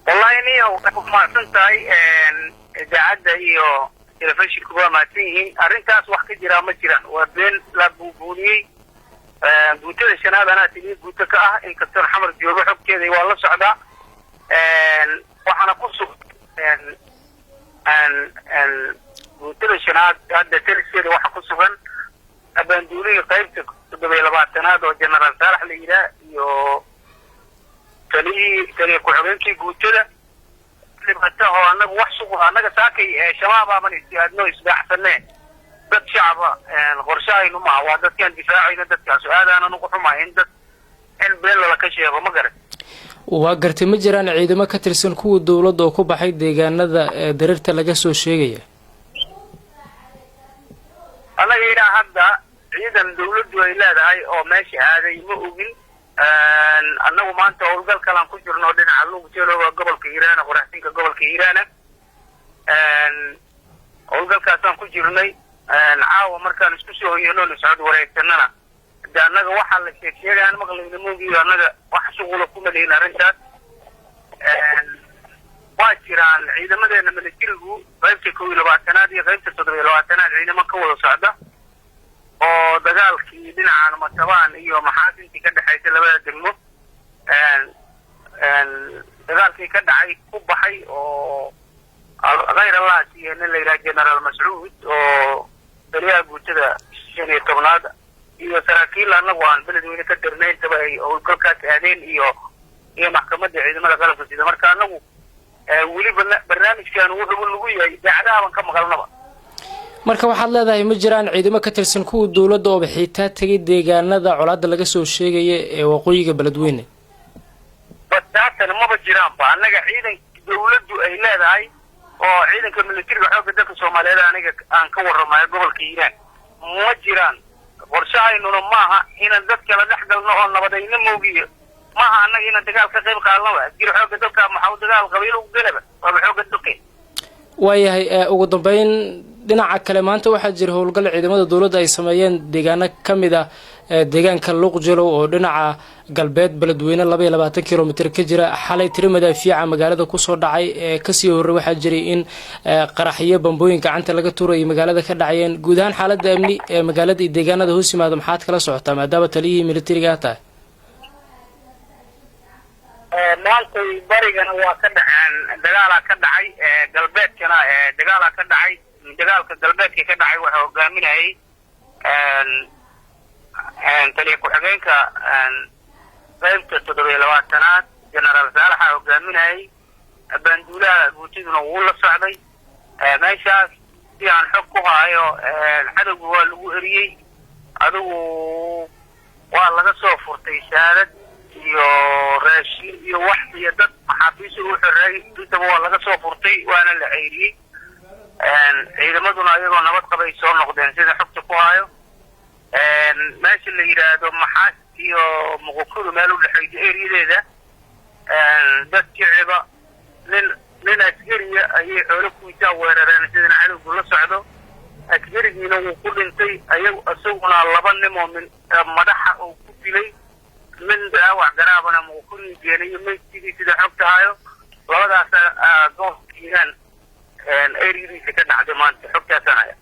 Wallahi niyow, mahadsan tahay. Idaacadda iyo telefishinka waa mahadsan yihiin. Arrintaas wax ka jiraa ma jiraan, waa been la buubuuniyey. Guutada shanaad anaa tiliya guuto ka ah, inkastoon Xamar joogo xogteeda waa la socdaa. Waxaana ku sugan guutada shanaad hadda taliskeeda waxa ku sugan abaanduulihii qaybta 27aad oo Genaraal Saalax la yidhaah iyo taliyihii, taliya ku-xigeenkii guutada. Dhibata oo annaga wax shuqul, annaga saakay Shabaab aaban istiaadno isbaaxsanee, dad shacaba qorshahaynu maha, waa dadkaan difaacayna. Dadkaas aadaanan ugu xumahay in dad in been lala ka sheego, ma garan. Waa gartay. Ma jiraan ciidamo ka tirsan kuwa dowladda oo ku baxay deegaanada darirta laga soo sheegaya? Annaga ilaa hadda ciidan dawladdu ay leedahay oo meesha aaday ma ogin. Annagu maanta howlgal kalaan ku jirno dhinaca Luugjeelooga, gobolka Hiiraana, qoraxsinka gobolka Hiiraana, howlgalkaasaan ku jirnay. Caawa markaan isku soo hoyano socod wareegsanana, de annaga waxaa la sheeg sheegaan maqlayna moogiyo, annaga wax shuqula kuma lihin arrintaas. Waa jiraan ciidamadeena militarigu qaybta 21aad iyo qaybta 27aad ciidamo ka wada socda oo dagaalkii dhinacan Matabaan iyo Maxaasintii ka dhexaysa labada degmo dagaalkii ka dhacay ku baxay, oo khayr Allah siiye nin la yidhaha Generaal Mascuud oo taliyaha guutada 15aad iyo saraakiil annagu aan Beledweyne ka dirnay intaba ay howlgalkaas aadeen iyo maxkamadda ciidamada qalabka sida. Marka annagu weli barnaamijkan wuxuu lagu yahay idaacadahaban ka maqalnaba. Marka waxaad leedahay ma jiraan ciidamo ka tirsan kuwa dowladda ooba xiitaa tegay deegaanada colaadda laga soo sheegaya ee waqooyiga Beledweyne? Bataatan maba jiraanba. Annaga ciidanka dawladdu ay leedahay oo ciidanka militariga xoogga dalka Soomaaliyeed aniga aan ka warramayo gobolka Hiiraan ma jiraan. Qorshahaynuna maaha inaan dad kala dhex galno oo nabadayno moogiyo, maaha annaga inaan dagaal ka qayb qaadnaba. Askari xoogga dalka maxaa dagaal qabiil ugu gelaba? Waaba xoogga dalke. Waayahay. Ugu dambeyn, dhinaca kale, maanta waxaa jira howlgal ciidamada dowladda ay sameeyeen deegaano ka mid ah deegaanka Luuqjalow oo dhinaca galbeed Beledweyne 22 kilomitr ka jira. Xalay tiro madaafiica magaalada kusoo dhacay. Ee kasii horrey waxaa jiray in qaraxyo bambooyin gacanta laga tuurayay magaalada ka dhacayeen. Guud ahaan xaaladda amni ee magaalada iyo deegaanada hoos yimaada maxaad kala socotaa, maadaama taliyihii militariga ah tahay? Maantay barigana waa ka dhaceen, dagaalaa ka dhacay, galbeedkana dagaalaa ka dhacay. Dagaalka galbeedka ka dhacay waxaa hogaaminayay taliya ku-xigeenka qaybta 27aad, Genaraal Saalaxa hogaaminayay, baanduulaha guutiduna wuu la socday. Meeshaas si aan xog ku haayo, cadowga waa lagu eriyey, adigu waa laga soo furtay saadad iyo raashin iyo wax iyo dad maxaabiista u xoreeyay intaba waa laga soo furtay, waana la ceyriyey. Ciidamaduna ayagoo nabad qabay soo noqdeen sida xogta ku hayo. Meesha la yidhaahdo Maxaas iyo Muqukuru meel u dhexayso eriyadeeda, dad shiciba nin askariya ayay xoolo kuwiisaa weerareen sidana cadowgu la socdo. Askarigiina wuu ku dhintay, ayag isaguna laba nin oo min madaxa uu ku dilay, min dhaawac garaabana Muqukuri geenayo meydkigii sida xogta hayo. Labadaas gobolka Hiiraan eriyadiisa ka dhacday maanta xogtaasaan haya.